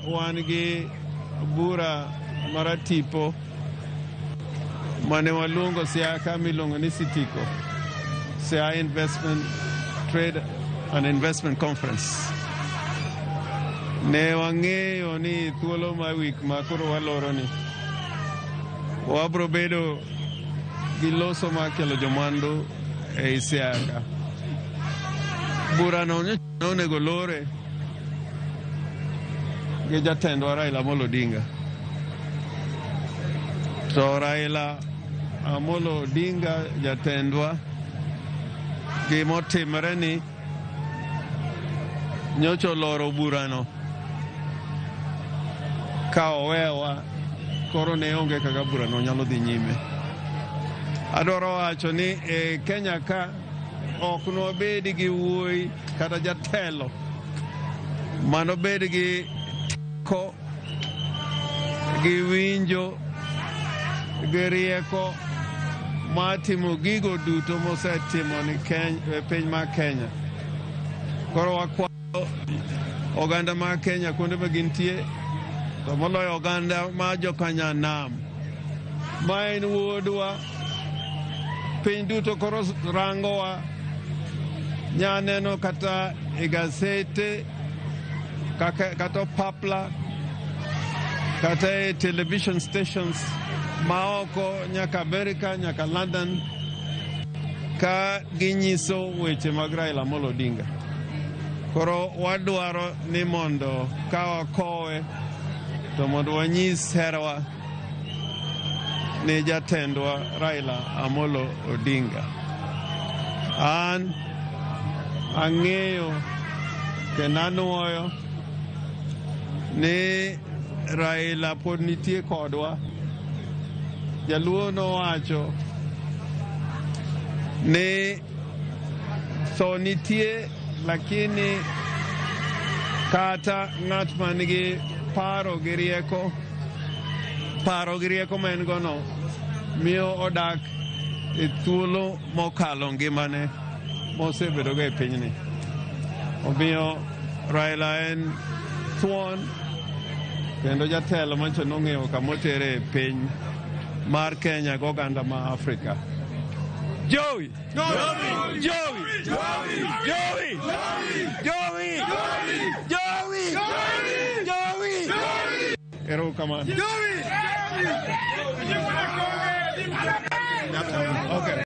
wan gi bura maratipo mane waluongo Siaya miluongo ni Sitiko, Siaya Investment Trade and Investment Conference. Ne wang'eyo ni thuolo mar week ma koro waloro ni wabro bedo gi loso mar kelo jomwandu ei Siaya ka. Burano onego lore gi jatendwa Raila Amolo Odinga. To Raila Amolo Odinga jatendwa gimotimre ni nyocha oloro burano ka owewa koro ne onge kaka burano nyalo dhi nyime. Adwaro wacho ni e Kenya ka ok nwabed gi wuoyi kata jatelo manobed gi teko gi winjo gi rieko mar timo gigo duto mosetimo ni Kenya, piny mar Kenya. Koro wakwayo oganda mar Kenya kuonde ma gintie, to moloyo oganda mar jokanyanam ma en wuodwa. Piny duto koro rangowa, nyaneno kata e gasete kata opapla kata e television stations ma oko nyaka Amerika nyaka London ka ginyiso weche mag Raila Amolo Odinga. Koro wadwaro ni mondo ka wakowe to mondo wanyis herawa ni jatendwa Raila Amolo Odinga. An ang'eyo kendo anuoyo ni Raila pod nitie kodwa. Jaluo nowacho ni tho nitie lakini kata ng'at man gi paro gi rieko, paro gi rieko ma en go no miyo odak e thuolo mokalo ngimane mosebedogo e pinyni. Omiyo Raila en thuon kendo jatelo mancho nong'eyo kamotere e piny mar Kenya gi oganda ma Afrika. Jowi! Jowi! Jowi! Jowi! Jowi! Jowi! Jowi! Erokamano. Okay.